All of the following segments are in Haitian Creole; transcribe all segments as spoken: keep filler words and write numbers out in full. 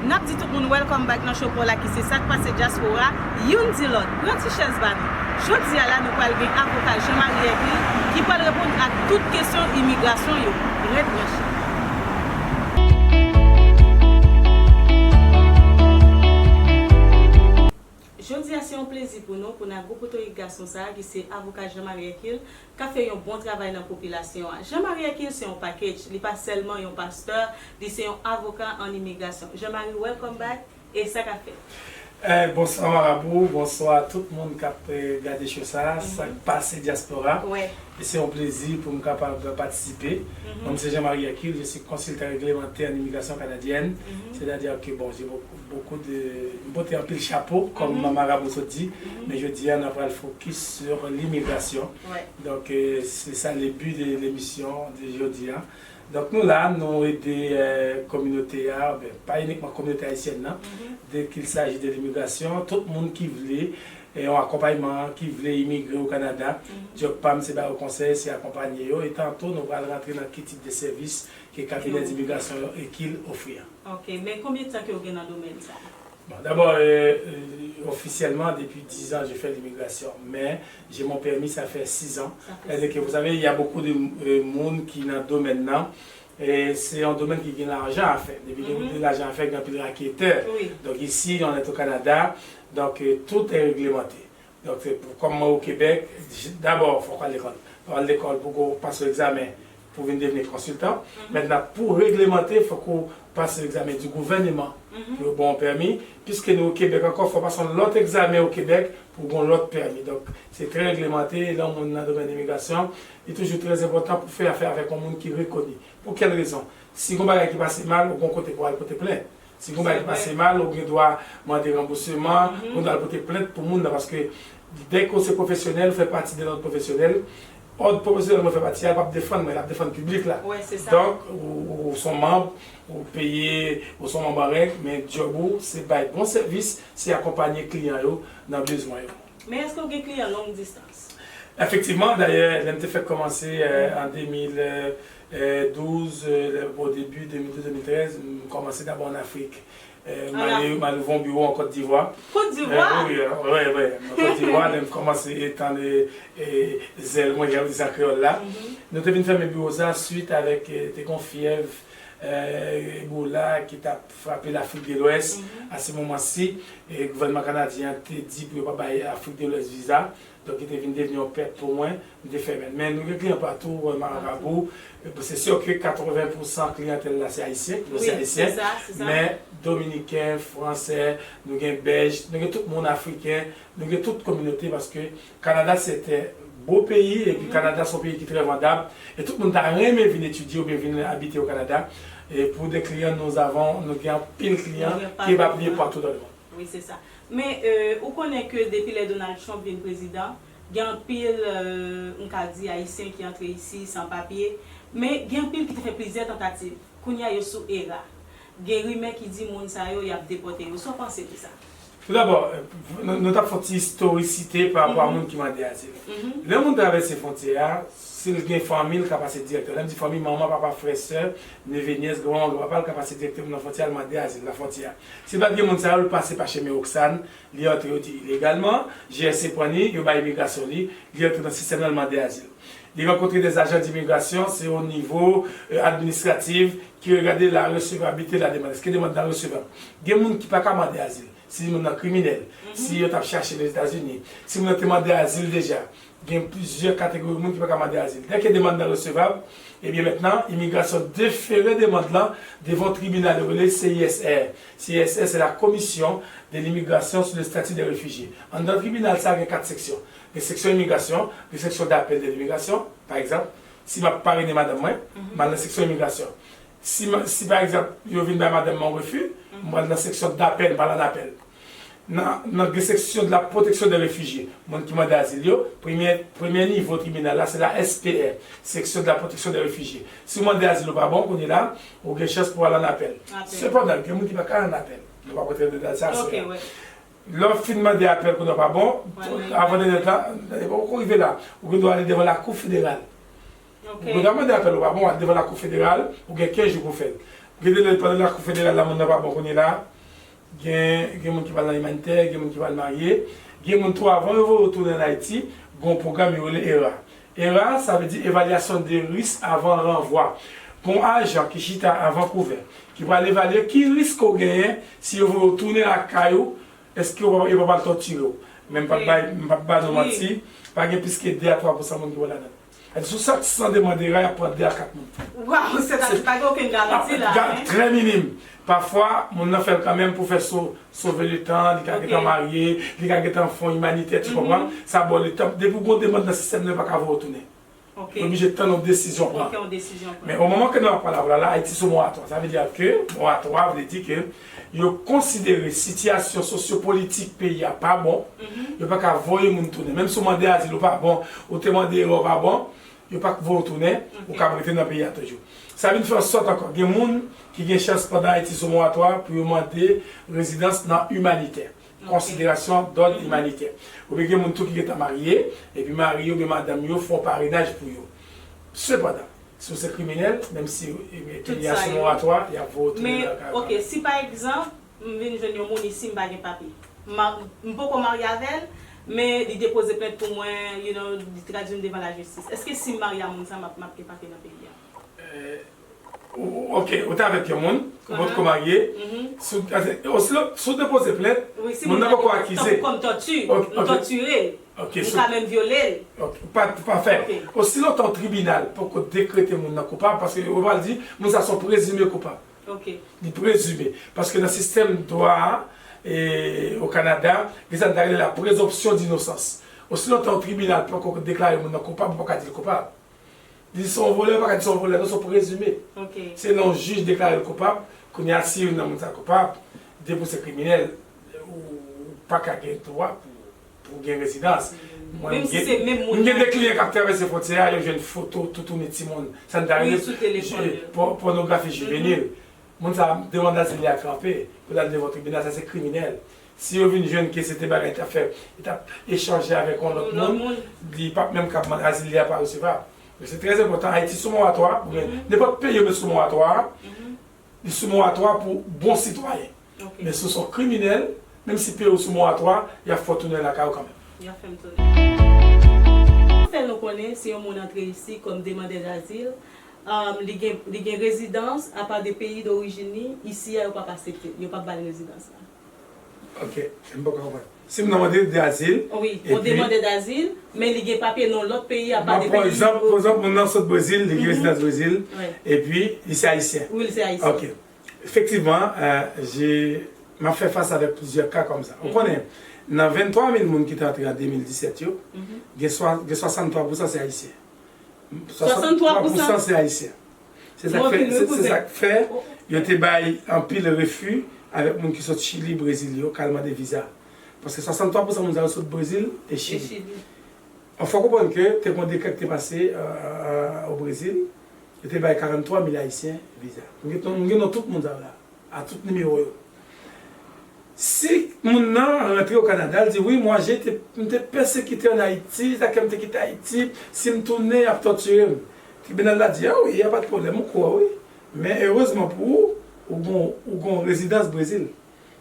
N ap di tout moun welcome back nan show pa w la ki se Sa k Pase Dyaspora. Youn di lòt, pran ti chèz ba nou. Jodi a la, nou pral gen avoka Jean Marie Hercule ki pral reponn ak tout kesyon imigrasyon yo. Ret branche. Jodi a se yon plezi pou nou pou n ap gwo potorik gason sa a ki se avoka Jean Marie Hercule k ap fè yon bon travay nan popilasyon an. Jean Marie Hercule se yon package, li pa sèlman yon pastè, li se yon avoka an imigrasyon. Jean Marie, welcome back. E sa k ap fèt? Eh, bonswa Marabou, bonswa tout moun k ap eh, gade show sa a, Sa k Pase Dyaspora. E se yon plezi pou m kapab patisipe. Mwen se Jean Marie Hercule, je suis consultant réglementaire en immigration canadienne. C'est-à-dire que, bon, j'ai beaucoup, beaucoup de, m pote anpil chapo, kòm Marabou sot di, men jodi a, nou pral focus sur l'immigration. Donk, eh, se sa le but de l'émission de jodi a. Donk, nou la, nou ede eh, kominote a, ben, pa inikman kominote ayisyèn nan, dès qu'il s'agit de l'immigration, tout moun ki vle eh, yon akonpayman, ki vle imigre o Kanada, djòb pa m se ba yo konsèy, se akonpanye yo, e tanto nou pral rantre nan ki tip de sèvis ke kabinè dimigrasyon yo Hercule ofri an. Ok, men konbyen tan ke w gen nan domèn sa a? Bon, d'abord, eh, eh, officiellement, depuis dix ans, je fais l'immigration, mais j'ai mon permis, ça fait six ans. C'est-à-dire que, vous savez, il y a beaucoup de eh, moun ki nan domèn nan, eh, se yon domèn ki gen lajan a fè. Depi gen lajan a fè, gen anpil raketè. Donk, isi, on est au Canada, donk eh, tout est réglementé. Donk, se pou, kòm mwen o Kebèk, dabò, fòk w al lekòl. Fòk w al lekòl pou w pase yon egzamen pou w vin devni konsiltan. Mentnan, pou w reglemante, fòk ou pase egzamen di gouvèneman pou yo ba w yon pèmi. Piske nou o Kebèk ankò, fò w pase yon lòt egzamen o Kebèk pou w gen yon lòt pèmi. Donk, se trè reglemante, lè yon moun nan domèn imigrasyon, li toujou trè enpòtan pou w fè afè avèk yon moun ki rekoni. Pou kèl rezon? Si gen yon bagay ki pase mal, ou gen yon kote pou w al pote plent. Si gen yon bagay ki pase mal, ou gen dwa mande ranbousman, ou gen dwa al pote plent pou moun nan, paske dèke w se pwofesyonèl, ou fè pati de lòd pwofesyonèl, òd pwofesyonèl mwen fè pati a, l p ap defann mwen, l ap defann piblik la. Donk, ou, ou se yon manm, ou peye, ou se yon manm an règ, men djòb ou, se bay bon sèvis, se akonpanye kliyan yo nan bezwen yo. Men èske w gen kliyan long distans? Efektivman, dayè, lè m te fèk kòmanse eh, an de mil douz, eh, o debi de mil douz de mil trèz, m kòmanse dabò an Afrik. Eh, m ale, m al ouvè yon biwo an Kòt Divwa. Kòt Divwa? Eh, wi, wi, wi, wi. An Kòt Divwa, lè m kòmanse etann eh, eh, zèl mwen, jan yo di sa an kreyòl la. Nou te vin fèmen biwo sa a swit avèk, eh, te gen yon fyèv eh, Ebola ki t ap frape Lafrik de Lwès. A se moman si, eh, gouvènman kanadyen an te di pou yo pa bay Afrik de Lwès viza. Donk, li te vin devni yon pèt pou mwen, m te fèmen l. Men nou gen kliyan patou, eh, Maracaibo. Eh, se si ke katreven pousan kliyantèl la se ayisyen, yo se ayisyen. Men dominiken, fransè, nou gen bèj, nou gen tout moun, afriken, nou gen tout kominote, paske Kanada se te bo peyi, epi Kanada se yon peyi ki trè vandab, e tout moun ta renmen vin etidye oubyen vin abite o Kanada. E pou de kliyan, nous avons, nou gen anpil kliyan ki epapiye partout dans le monde. Wi, se sa. Men, euh, ou konnen ke depi lè Donald Trump vin prezidan, gen anpil, euh, m ka di, ayisyen ki antre isi san papye, men gen anpil ki te fè plizyè tantativ. Kounye a, yo sou era. Gen rimè ki di moun sa yo, y ap depòte yo. Sa w panse de sa? Toudabò, euh, nou, nou t ap fè yon ti istorisite pa rapò a moun ki mande azil. Lè yon moun travèse fwontyè a, si l gen fanmi, l ka pase dirèkteman. Lè m di fanmi, manman, papa, frè, sè, neve, nyès, granmanman, granpapa, l ka pase dirèkteman nan fwontyè a, l mande azil nan fwontyè a. Si l pa t gen moun sa yo, l pase pa chemen Roxane, li antre, yo di ilegalman, G R C pran li, yo bay imigrasyon li, li antre nan sistèm nan, l mande azil. Li rankontre des agents d'immigration, se yon nivo, euh, administratif ki regade la recevabilité de la demande. Èske demann nan resevab? Gen moun ki pa ka mande azil. Si moun nan kriminèl, si yo t ap chache l Ozetazini, si moun nan te mande azil deja, gen plizyè kategori moun ki pa ka mande azil. Dèke demann nan resevab, ebyen mentnan, imigrasyon defere demann lan devan yon tribinal yo rele C I S R. C I S R, c'est la Commission de l'immigration sur le statut des réfugiés. Anndan tribinal sa a, gen kat seksyon. Gen seksyon imigrasyon, gen seksyon dapèl de limigrasyon, pa egzanp, si m ap parene madanm mwen, m al nan seksyon imigrasyon. Si, m- si pa egzanp, yo vin bay madanm mwen yon refi, m pral nan seksyon dapèl, m pral an apèl. Nan, nan gen seksyon de la protection des réfugiés, moun ki mande azil yo, premye, premye nivo tribinal la, se la S P R, seksyon de la protection des réfugiés. Si w mande azil ou pa bon, kounye la, ou gen chans pou w al an apèl. Sepandan, gen moun ki pa ka al an apèl. Nou p ap rantre nan detay sa aswè a. Lè w fin mande apèl kounye a pa bon, avan dènye tan, e poko rive la, ou gen dwa ale devan lakou federal. Ou gen dwa mande apèl ou pa bon, al devan lakou federal, ou gen kenz jou pou fè l. Gen de lè pandan lakou federal la, moun nan pa bon kounye la. Gen, gen moun ki pral nan imanitè, gen moun ki pral marye. Gen moun tou, avan yo voye w tounen ann Ayiti, gen yon pwogram yo rele era. Era, sa vle di evalyasyon de risk avan ranvwa. Gen yon ajan ki chita a Vankouvè, ki pral evalye ki risk ou genyen si yo voye w tounen lakay ou, èske yo pa, yo pa pral tòtire w. Men m p ap bay, m p ap ba nou manti, pa gen plis ke de a twa pousan moun ki pral ladan l. Sou sak san demann era, y ap pran de a kat moun. Waw, sètadi pa gen okenn garanti la, hein? Trè minim. Pafwa, moun nan fè l kanmenm pou fè so-, sove letan, li ka gentan marye, li ka gentan fè yon imanitè, tu konprann? Sa ba w letan. Depi w gen yon demann nan sistèm nan, yo pa ka voye w tounen. Yo oblije tann yon desizyon pran. Men o moman ke nou ap pale avè w la, Ayiti sou moratwa. Sa vle di ke moratwa vle di ke yo konsidere sitiyasyon sosyopolitik peyi a pa bon, yo pa ka voye moun tounen. Menm si w mande azil ou pa bon, ou te mande era ou pa bon, yo pa k voye w tounen, ou kab rete nan peyi a toujou. Sa vin fè ansòt ankò, gen moun ki gen chans pandan Ayiti sou moratwa pou yo mande rezidans nan imanitè, konsiderasyon dòd imanitè. Oubyen gen moun tou ki gentan marye, epi mari yo oubyen madanm yo fè yon parenaj pou yo. Sepandan, si w se kriminèl, menm si, e, peyi a sou moratwa, y ap voye w tounen nan kay ou kanmenm. Men, oke, si pa egzanp, m vin jwenn yon moun isi, m pa gen papye. M a-, m poko marye avè l, men li depoze plent pou mwen, you know, li tradui m devan lajistis. Èske si m marye a moun sa, m ap, m ap gen papye nan peyi a? Ou, ou, oke, ou te avèk yon moun, ou potko marye, si w, osi lon-, si w depoze plent, moun nan poko akize. Kòm tòti, m tòtire l, m ka menm vyole l. Oke, pa, pa fè. Osi lontan tribinal poko dekrete moun nan koupab, paske yo pral di, moun sa se yon prezime koupab. Li prezime. Paske nan sistèm dwa a, e, o Kanada, gen sa n ta rele la présomption d'innocence. Osi lontan yon tribinal poko deklare moun nan koupab, ou pa ka di l koupab. Li se yon vòlè, pa ka di se yon vòlè, non, se yon prezime. Se lè yon jij deklare l koupab, kounye a si youn nan moun sa koupab, depi w se kriminèl, ou pa ka gen dwa pou, pou gen rezidans. Mwen, m gen, m gen de kliyan k ap travèse fwontyè a, yo jwenn foto toutouni timoun. Sa n ta rele pò-, pònografi jivenil. Moun sa a, demann azil li a kanpe pou l al devan tribinal, sa se kriminèl. Si yo vin jwenn ke se te bagay li t ap fè, li t ap echanje avèk yon lòt moun, li p ap menm kab mande azil li a pa resevab. Men se trè enpòtan, Ayiti sou moratwa, oubyen nenpòt peyi yo met sou moratwa, li sou moratwa pou bon sitwayen. Men si w se yon kriminèl, menm si peyi w sou moratwa, y ap fè w tounen lakay ou kanmenm. Y ap fè m tounen. Fè nou konnen si yon moun antre isi kòm demandè dazil, um, li gen, li gen rezidans apa de peyi dorijin li, isi a yo p ap aksepte l, yo p ap ba l rezidans la. Ok, m poko konprann. Si moun nan mande dazil, wi, yon demandè dazil, men li gen papye nan lòt peyi apa de peyi. Pa egzanp, pa egzanp, moun nan sot Brezil, li gen rezidans Brezil, epi li se ayisyen. Wi, li se ayisyen. Ok. Efektivman, euh, je, m ap fè fas avèk plizyè ka kòmsa. Ou konnen, nan venntwa mil moun ki te antre an de mil disèt yo, gen swa-, gen swasanntwa pousan se ayisyen. Swasanntwa pousan se ayisyen. Se sa k fè, se, se sa k fè yo te bay anpil refi avèk moun ki sot Chili, Brezil yo, k al mande viza. Paske swasanntwa pousan moun sa yo sot Brezil e Chili. Fò w konprann ke te gen yon dekrè ki te pase, euh, euh, o Brezil, yo te bay karanntwa mil ayisyen viza. M gen non, m gen non tout moun sa yo la, a tout nimewo yo. Si moun nan rantre o Kanada, l di, "Wi, moi, j'ai été, m te pèsekite an Ayiti, sa k fè m te kite Ayiti, si m tounen, y ap tòtire m." Tribinal la di, "Ah wi, y a pas de problème, ou kwè, wi. Men erezman pou ou, ou gon, ou gon rezidans Brezil."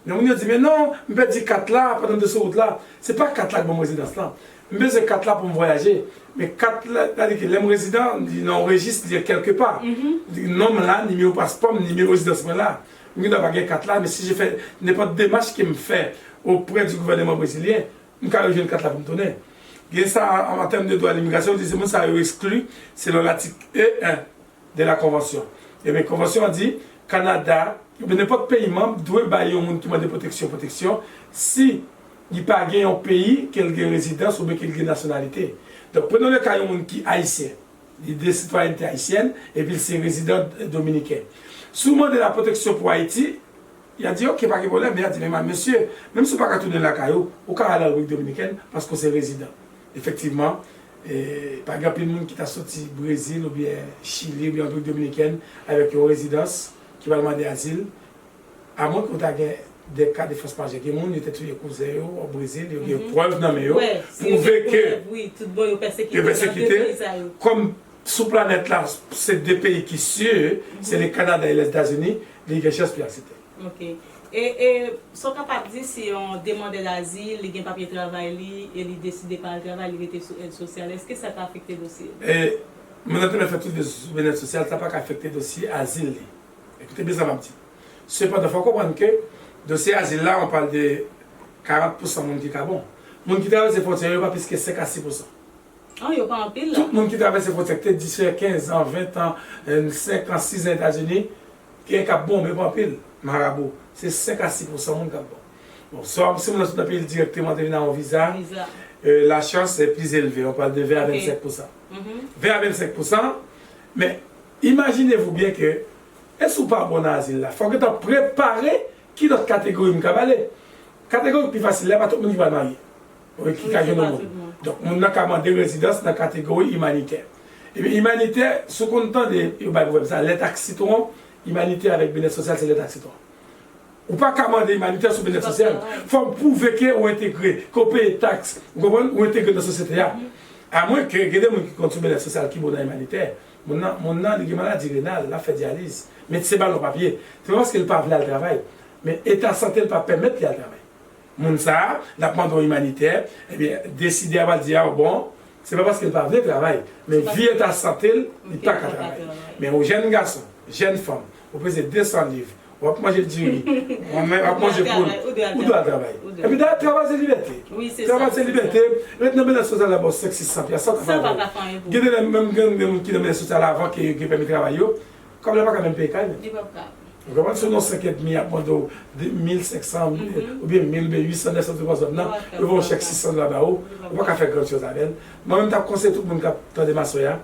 Men moun yo di, "Men non, m pèdi kat la pandan m te sou wout la." Se pa kat la k ban m rezidans lan. M bezwen kat la pou m vwayaje. Men kat la, sa di ke lè m rezidan, li nan yon rejis, li kèlkepa. Li non m la, nimewo paspò m, nimewo rezidans mwen la. M gen dwa pa gen kat la, men si je fè nenpòt demach ke m fè oprè di gouvèneman brezilyen, m ka rejwenn kat la pou m tounen. Gen sa, an, an tèm de dwa limigrasyon, yo di se moun sa yo ekskli selon latik E en de la konvansyon. Ebyen, konvansyon an di, Kanada, oubyen nenpòt peyi manm, dwe bay yon moun ki mande pwoteksyon, pwoteksyon, si li pa gen yon peyi ke l gen rezidans oubyen ke l gen nasyonalite. Donk, prenons le ka yon moun ki ayisyen, li de sitwayènte ayisyèn, epi l se rezidan dominiken. Si w mande la pwoteksyon pou Ayiti, y a di, "Ok, pa gen pwoblèm," men y a di, "Men, mesye, menm si w pa ka tounen lakay ou, ou ka al an Repiblik Dominikèn paske w se rezidan." Efektivman, e, pa gen anpil moun ki ta soti Brezil oubyen Chili oubyen Repiblik Dominikèn avèk yon rezidans ki pral mande azil, amwen ke w ta gen de ka de fòs majè. Gen moun, yo te touye kouzen yo o Brezil, yo gen prèv nan men yo, pwouve ke yo pèsekite. Kòm Sou planèt la, se de peyi ki si, se le Kanada e Lèzetazini, li gen chans pou y aksepte. Ok. E, e, sa w kapab di si yon demandè dazil, li gen papye travay li, e li deside pa al travay, li rete sou èd sosyal, èske sa ka afekte dosye l? E, moun nan te fè tout de sou byenèt sosyal, sa pa ka afekte dosye azil li. Écoutez bien ça, m'a dit. Cependant, faut comprendre que dossier asile là, on parle de quarante pour cent moun ki ka bon. Moun ki travèse fwontyè yo pa plis ke senk a sis pou san. Oh, yo pa anpil la. Tout moun ki travèse fwontyè, ki te dis an, kenz an, ven an, senk an, sis an Etazini, gen k ap bon, men pa anpil. Marabou, se senk a sis pou san moun k ap bon. Bon, swa si moun nan sot nan peyi l dirèkteman, te vin ak yon viza, euh, la chance est plus élevée, on parle de ven a vennsenk pou san. Ven a vennsenk pou san, men imaginez-vous bien que E si w pa bon nan azil la, fò w gentan prepare ki lòt kategori m ka ba l. Kategori k pi fasil la, pa tout moun ki pral marye. Wi, ki ka jwenn yon moun. Donk, moun nan ka mande rezidans nan kategori imanitè. Ebyen, imanitè, si w konn tande, yo bay pwovèb sa, lèt ak sitwon, imanitè avèk byenèt sosyal, se lèt ak sitwon. Ou pa ka mande imanitè sou byenèt sosyal. Fò w pwouve ke ou entegre, ke w peye taks, ou konprann, ou entegre nan sosyete a. Amwen ke gen de moun ki konn sou byenèt sosyal ki bon nan imanitè, moun nan, moun nan li gen maladi renal, l ap fè dyaliz. Medsen ba l yon papye. Se pa paske l pa vle al travay, men eta sante l pa pèmèt li al travay. Moun sa a, l ap mande w imanitè, ebyen, desidè a pral di a, bon, se pa paske l pa vle travay, men vi eta sante l, li pa ka travay. Men yon jèn gason, jèn fanm, ou peze de san liv, w ap manje diri, w ap manje poul, ou dwe al travay. Epi dayè, travay se libète. Travay se libète. Ret nan byenèt sosyal la ba w senk, sis san pyas, sa w ka fè avè l? Gen de lè menm gen de moun ki nan byenèt sosyal avan ke yo gen pèmi travay yo, kòb la pa ka menm peye kay menm. Ou konprann? Si w nan senk èdmi, y ap mande w de mil senk san, oubyen mil, oubyen uit san, nèf san, tout nan zòn nan, yo voye yon chèk sis san dola ba ou, ou pa ka fè gran choz avè l. Mwen menm, m t ap konseye tout moun k ap tande m aswè a,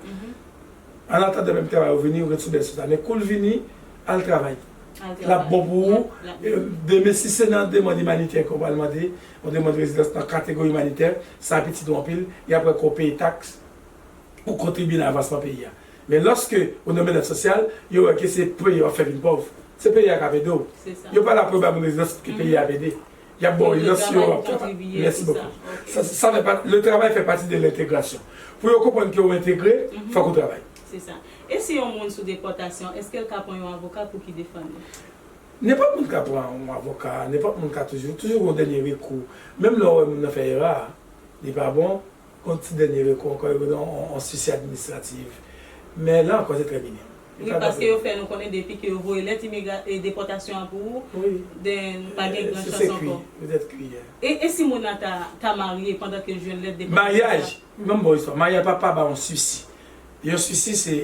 an atandan menm travay ou vini, ou ret sou byenèt sosyal. Men kou l vini, al travay. L ap bon pou ou. Demen, si se nan demann imanitè ke w pral mande, yon demann rezidans nan kategori imanitè, sa pitit ou anpil, y ap wè ke w peye taks, ou kontribye nan avansman peyi a. Men lòske ou nan byenèt sosyal, yo wè ke se peyi a w ap fè vin pòv. Se peyi a k ap ede w. Yo pa la pou yo bay moun rezidans pou ke peyi a ap ede. Y ap ba w rezidans, yo ap fè pa. Mèsi bokou. Sa, sa fè pa, le travay fè pati de lentegrasyon. Pou yo konprann ke w entegre, fòk ou travay. Se sa. E si yon moun sou depòtasyon, èske l ka pran yon avoka pou ki defann li? Nenpòt moun ka pran yon avoka, nenpòt moun ka toujou, toujou gen yon dènye rekou. Menm lè w wè moun nan fè era, li pa bon, gon ti dènye rekou ankò, yo rele yon, yon sisi administratif. Men la ankò, se trè minim. Wi, paske yo fè nou konnen depi ke yo voye lèt imigra-, e, depòtasyon an pou ou, then pa gen gran chans ankò. E, e si moun nan ta, ta marye pandan ke l jwenn lèt depòtasyon sa? Maryaj, ban m ba w istwa. Maryaj pa, pa ba yon sisi. Yon sisi se,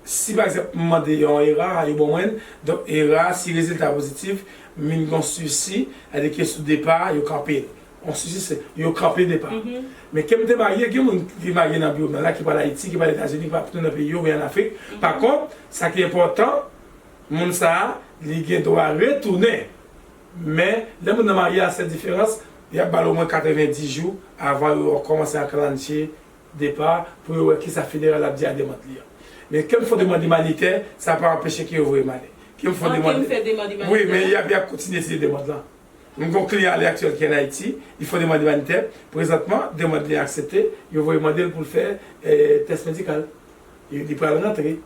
si pa egzanp, m mande yon era, yo ban mwen l, donk era, si rezilta a pozitif, m vin gon sisi, sètadi ke sou depa, yo kanpe l. Yon sisi se, yo kanpe depa. Men ke m te marye, gen moun ki marye nan biwo m nan la, ki pral Ayiti, ki pral Etazini, ki pral tounen nan peyi yo, oubyen an Afrik. Pa kont, sa ki enpòtan, moun sa a, li gen dwa retounen. Men, lè moun nan marye a, sèl diferans, y ap ba l omwen katrevenndis jou avan yo kòmanse anklanche depa pou yo wè kisa fineral ap di a demann li an. Men ke m fè yon demann imanitè, sa pa anpeche ke yo voye m ale. Ke m fè yon demann. Wi, men y ap, y ap kontinye etidye demann lan. M gen yon kliyan a lè aktyèl ki ann Ayiti, li fè yon demann imanitè. Prezantman, demann li an aksepte, yo voye mande l pou l fè, eh, tès medikal. Li, li pral rantre.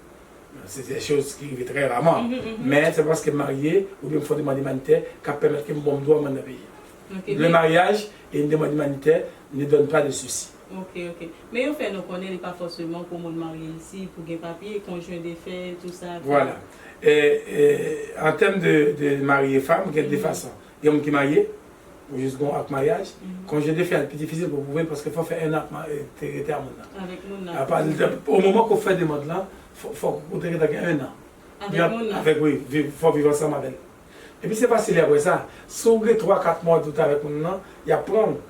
Se de choz ki rive trè raman. Men se paske m marye, oubyen m fè yon demann imanitè, k ap pèmèt ke m bon m dwa mwen nan peyi a. Le mariage et une demande humanitaire ne donnent pas de sursis. Ok, ok. Men yo fè nou konnen li pa fòseman pou moun marye isi, pou gen papye, konjwen de fè, tou sa. Vwala. E, e, an tèm de, de mari e fanm, gen de fason. Gen moun ki marye, ou jis gon ak maryaj, konjwen de fè a pi difisil pou pwouve paske fò fè en an ap ma-, e, te rete a moun nan. Avèk moun nan. Apa, o moman ke w fè demann lan, fò, fò ou te gentan gen en an. Avèk moun nan. Avèk, wi, viv, fò viv ansanm avè l. Epi se fasil apre sa. Si w gen twa, kat mwa w doute avèk moun nan, y ap pran w.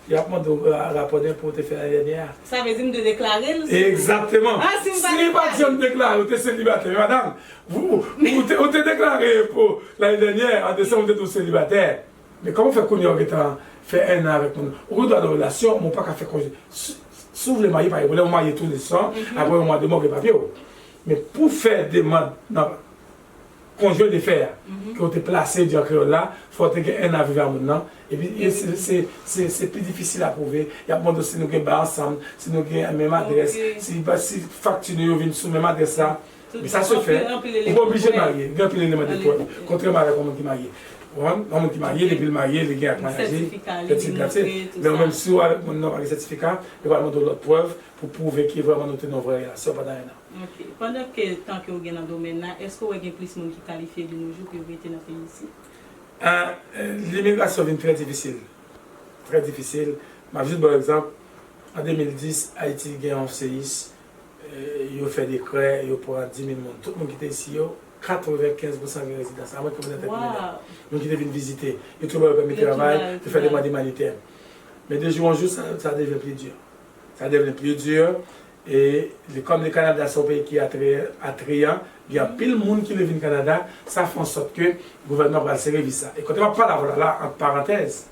Y ap mande w, a, rapò de enpo w te fè lane dènyè a. Sa vle di m dwe deklare l? Egzakteman. A, si m pa deklare? Si w pa t janm deklare, ou te selibatè. Men madanm, ou, ou te, ou te deklare enpo lane dènyè, an desanm, ou te di w selibatè. Men kòman w fè kounye a w gentan fè en an avèk moun? Ou gen dwa nan relasyon, men w pa ka fè konje. Si, si w vle marye, pa gen pwoblèm, ou marye tou de san, apre yon mwa, de mwa, w gen papye w. Men pou fè demann nan konjwen de fè a, ke w te plase di an kreyòl la, fò w te gen ennan viv a moun nan. Epi e se, se, se, se pi difisil a pwouve. Y ap mande w si nou gen bay ansanm, si nou gen menm adrès, si, si fakti nou yo vin sou menm adrès la. Men sa se fè, ou pa oblije marye. Gen anpil eleman de prèv. Kontrèman avèk yon moun ki marye. Yon moun ki marye, depi l marye, li gen ak maryaj li, sètifika, li vin montre, tout sa. Men ou menm, si w avèk moun nan pa gen sètifika, yo pral mande w lòt prèv pou pwouve ke vrèman nou te nan yon vrè relasyon pandan ennan. Ok. Pandan ke tan ke w gen nan domèn nan, èske w wè gen plis moun ki kalifye de nos jours pou yo rete nan peyi isit? Ah, eh, limigrasyon vin trè difisil. Trè difisil. M ap jis ba w egzanp. An de mil dis, Ayiti gen yon seyis, eh, yo fè dekrè, yo pran dis mil moun. Tout moun ki te isi yo, katrevenkenz pousan gen rezidans, amwenke moun nan tèt moun nan. Moun ki te vin vizite, yo tou ba yo pèmi travay, yo fè demann imanitè. Men de jou an jou, sa, sa devyen pli di. Sa devyen pli di. E li, kòm le Kanada se yon peyi ki atre-, atrayan, gen anpil moun ki vle vin Kanada, sa fè an sòt ke gouvènman pral sere vis la. E kote m ap pale avè w la, la, ant parantèz,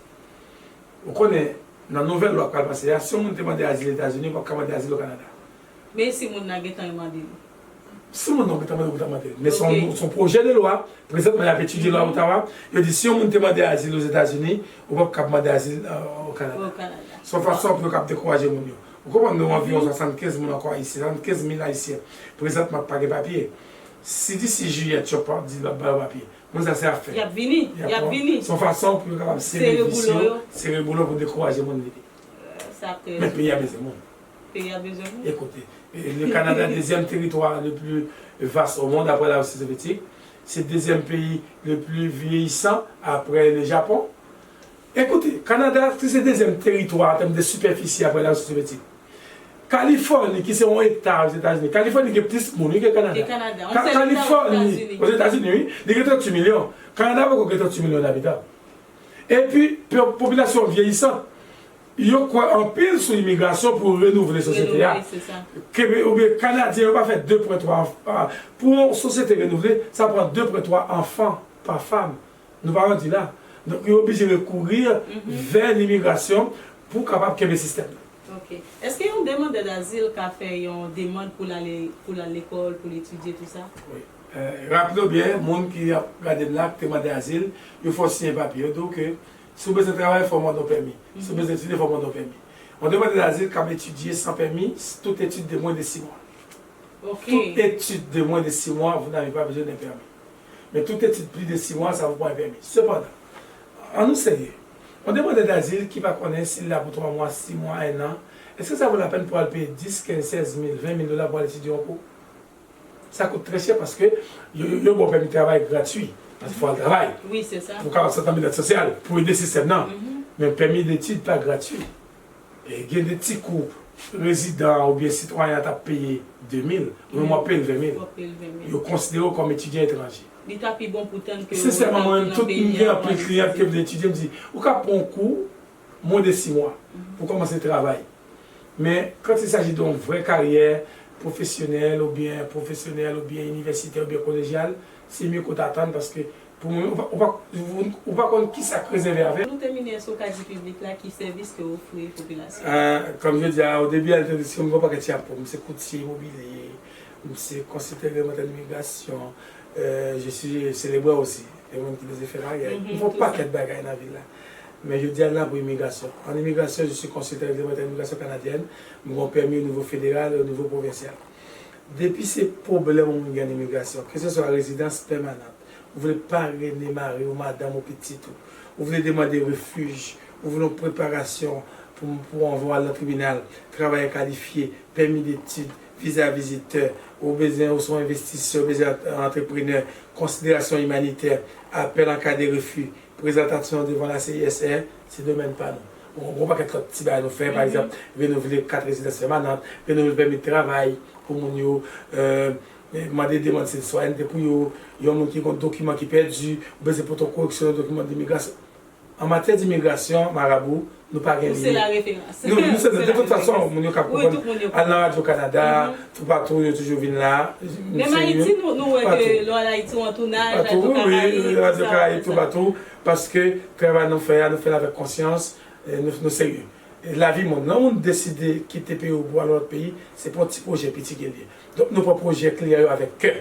ou konnen, nan nouvèl lwa k pral pase a, si yon moun te mande azil Etazini, ou p ap ka mande azil o Kanada. Men si moun nan gentan mande l? Si moun nan gentan mande l, ou gentan mande l. Men se yon, se yon pwojè de lwa, prezantman y ap etidye lwa Ottawa, yo di si yon moun te mande azil Ozetazini, ou p ap kab mande azil, euh, o Kanada. Se yon fason pou yo kab dekouraje moun yo. Ou konprann, nou anviwon swasannkenz moun ankò ayisyen, swasannkenz mil ayisyen. Prezantman pa gen papye. Si disi jiyè Trump di l ap ba yo papye, moun sa se ap fè. Y ap vini, y ap vini. Se yon fason pou yo kapab sere vis yo, sere boul yo pou dekouraje moun vini. Men peyi a bezwen moun. Peyi a bezwen moun. Écoutez, le Canada, deuxième territoire le plus vaste au monde après la Russie soviétique. C'est deuxième pays le plus vieillissant après le Japon. Écoutez, Kanada, se dezyèm teritwa an tèm de sipèfisi apre Larisi Sovyetik. Kalifòni, ki se yon eta Ozetazini, Kalifòni gen plis moun, wi, ke Kanada. Ke Kanada. Ka-, Kalifòni, Ozetazini, wi, li gen tranntuit milyon. Kanada poko gen tranntuit milyon abitan. Epi, po-, popilasyon vyeyisan, yo kwè anpil sou imigrasyon pou renouvle sosyete a. Renouvle, se sa. Ke, oubyen Kanadyen yo pa fè de pwen twa anf-, a, pou yon sosyete renouvle, sa pran de pwen twa anfan pa fanm. Nou pa randi la. Donk, yo oblije rekouri vè limigrasyon pou kapab kenbe sistèm nan. Ok. Èske yon demandè dazil ka fè yon demann pou l ale, pou l al lekòl, pou l etidye, tou sa? Wi. Euh, raple w byen, moun ki ap gade m la, ki te mande azil, yo fè w siyen papye. Yo di w ke si w bezwen travay, fò w mande yon pèmi. Si w bezwen etidye, fò w mande yon pèmi. Yon demandè dazil k ap etidye san pèmi, tout étude de moins de six mois. Ok. Tout étude de moins de six mois, vous n'avez pas besoin d'un permis. Men tout étude plus de six mois, ça vous prend un permis. Sepandan, ann nou serye. Yon demandè dazil ki pa konnen si l la pou twa mwa, sis mwa, enn an, èske sa vo lapèn pou al peye dis, kenz, sèz mil, ven mil dola pou al etidye yon kou? Sa koute trè chè paske yo, yo, yo ba w pèmi travay gratui. Paske fò w al travay. Wi, se sa. Pou w kapab santi anbilyans sosyal, pou ede sistèm nan. Men pèmi detid pa gratui. E gen de ti kou rezidan oubyen sitwayen an t ap peye de mil, ou menm w ap peye l ven mil. W ap peye l ven mil. Yo konsidere w kòm etidyan etranje. Li ta pi bon pou tann ke w rete nan peyi a pou al etidye. Sensèman, mwen menm, tout moun gen anpil kliyan ki vle etidye, m di, ou ka pran yon kou, mwen de sis mwa, pou kòmanse travay. Men, quand il s'agit de yon vrè karyè pwofesyonèl oubyen pwofesyonèl oubyen inivèsitè oubyen kolejyal, se mye ke w ta tann paske pou mwen, ou pa, ou pa, ou, ou pa konn kisa k rezève avè w. Nou tèmine, èske w ka di piblik la ki sèvis ke w ofri popilasyon an? Ah, kòm je di a, o debi a, l te di, si m gen yon pakèt chapo, m se koutye imobilye, m se konsiltan reglementè imigrasyon, euh, je suis célébrant aussi. Gen moun ki bezwen fè karyè. M fè yon pakèt bagay nan vil la. Men jodi a, n la pou imigrasyon. An imigrasyon, je suis consultant réglementaire d'immigration canadienne. M gen yon pèmi o nivo federal e o nivo pwovensyal. Depi se pwoblèm yon moun gen an imigrasyon, keseswa rezidans pèmanan, ou vle parene mari w, madanm ou, pitit ou, ou vle demande refij, ou vle yon preparasyon pou, pou anvan w al nan tribinal, travayè kalifye, pèmi detid, viza vizitè, ou bezwen, ou se yon envestisè, ou bezwen ant-, antreprenè, konsiderasyon imanitè, apèl an ka de refi, prezantasyon devan la C I S R, se domèn pa nou. Yon gwo pakèt lòt ti bagay nou fè, pa egzanp, renouvle kat rezidans pèmanan, renouvle pèmi travay pou moun yo, euh, mande demann sitwayènte pou yo, yon moun ki gen yon dokiman ki pèdi, ou bezwen pote yon koreksyon nan dokiman dimigrasyon. An matyè dimigrasyon, Marabou, nou pa gen limit. Ou se la referans. Nou, nou se, de tout fason, moun yo ka konprann. Wi, tout moun yo konprann. Al nan Radyo Kanada, toupatou, yo toujou vin la. Menm Ayiti, nou, nou wè ke lè w al Ayiti, w an tounaj, Radyo Karayib, toupatou, paske travay nou fè a, nou fè l avèk konsyans, e nou, nou serye. E lavi moun, lè yon moun deside kite peyi w pou al lòt peyi, se pa yon ti pwojè piti ke l ye. Donk, nou pran pwojè kliyan yo avèk kè.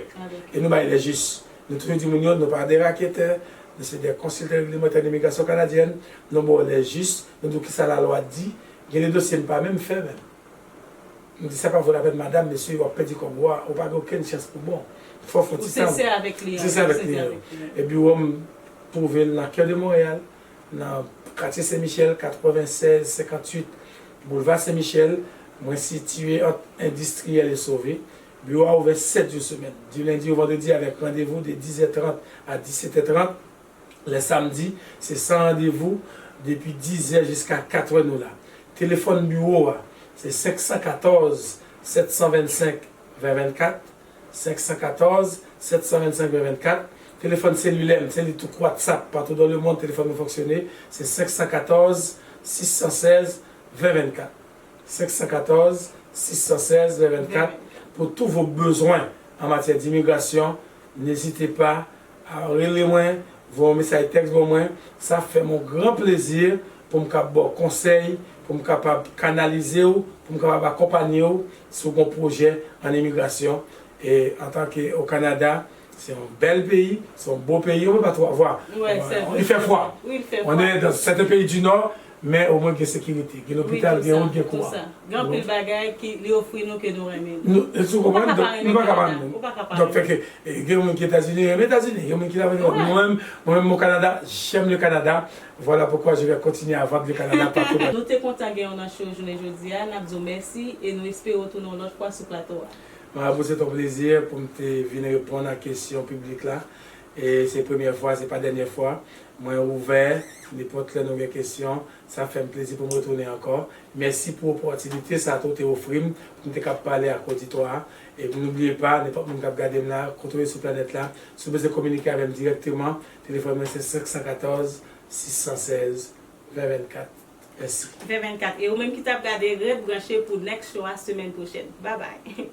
E nou bay lè jis. Nou toujou di moun yo, nou pa de raketè, nou se de konsiltan reglemantè an imigrasyon kanadyèn, nou ba w lè jis, nou di w kisa lalwa di, gen de dosye m pa menm fè menm. M di sa pa vo lapèn madanm, mesye, w ap pèdi kòb ou a, ou pa gen okenn chans pou bon. Fò w fè yon ti tan. Ou sensè avèk li. Sensè avèk li. E biwo m twouve l nan kè de Monreyal, nan katye Sen Michèl, katrevensèz senkantuit boulva Sen Michèl. Mwen sitiye ant Endistriyèl e Sove. Biwo a ouvè sèt jou semèn, di lendi o vandredi avèk randevou de dizè trant a disetè trant. Lè samdi, se san randevou, depi dizè jiska katrè nou la. Telefòn biwo a, se senk san katòz, sèt san vennsenk, ven vennkat, senk san katòz, sèt san vennsenk, ven vennkat. Telefòn selilè m, se li tou k WhatsApp, patou dan lemonn, telefòn mwen fonksyone, se senk san katòz, sis san sèz, ven vennkat. Senk san katòz, sis san sèz, ven vennkat. Pour tous vos besoins en matière d'immigration, n'hésitez pas a rele mwen, voye yon mesaj tèks ban mwen. Sa fè m yon gran plezi pou m kab ba w konsèy, pou m kapab kanalize w, pou m kapab akonpanye w si w gen yon pwojè an imigrasyon. E antanke o Kanada, se yon bèl peyi, se yon bo peyi, on peut pas tout avoir. Li fè fwa. On est dans certains pays du Nord, men omwen gen sekirite, gen lopital, gen wout, gen kouran. Gen anpil bagay ki li ofri nou ke nou renmen. Nou, e si w konprann, donk, nou pa ka pa renmen. Donk, fè ke, e, gen moun ki Etazini, renmen Etazini, gen moun ki la, mwen menm, mwen menm, mon Kanada, j'aime le Canada. Voilà pourquoi je vais continuer à vendre le Canada partout. Nou te kontan gen w nan show jounen jodi a, n ap di w mèsi e nou espere w tounen yon lòt fwa sou plato a. Marabou, se yon plezi pou m te vin reponn a kesyon piblik la. E se premyè fwa, se pa dènyè fwa. Mwen ouvè, nenpòt lè nou gen kesyon, sa fè m plezi pou m retounen ankò. Mèsi pou opòtinite sa tou te ofri m pou m te kab pale ak oditwa a. E nou bliye pa, nenpòt moun k ap gade m la, kote w ye sou planèt la, si w bezwen kominike avè m dirèkteman, telefòn mwen se senk san katòz, sis san sèz, ven vennkat. Mèsi. Ven vennkat. E ou menm ki t ap gade, ret branche pou next show a semèn pwochèn. Babay.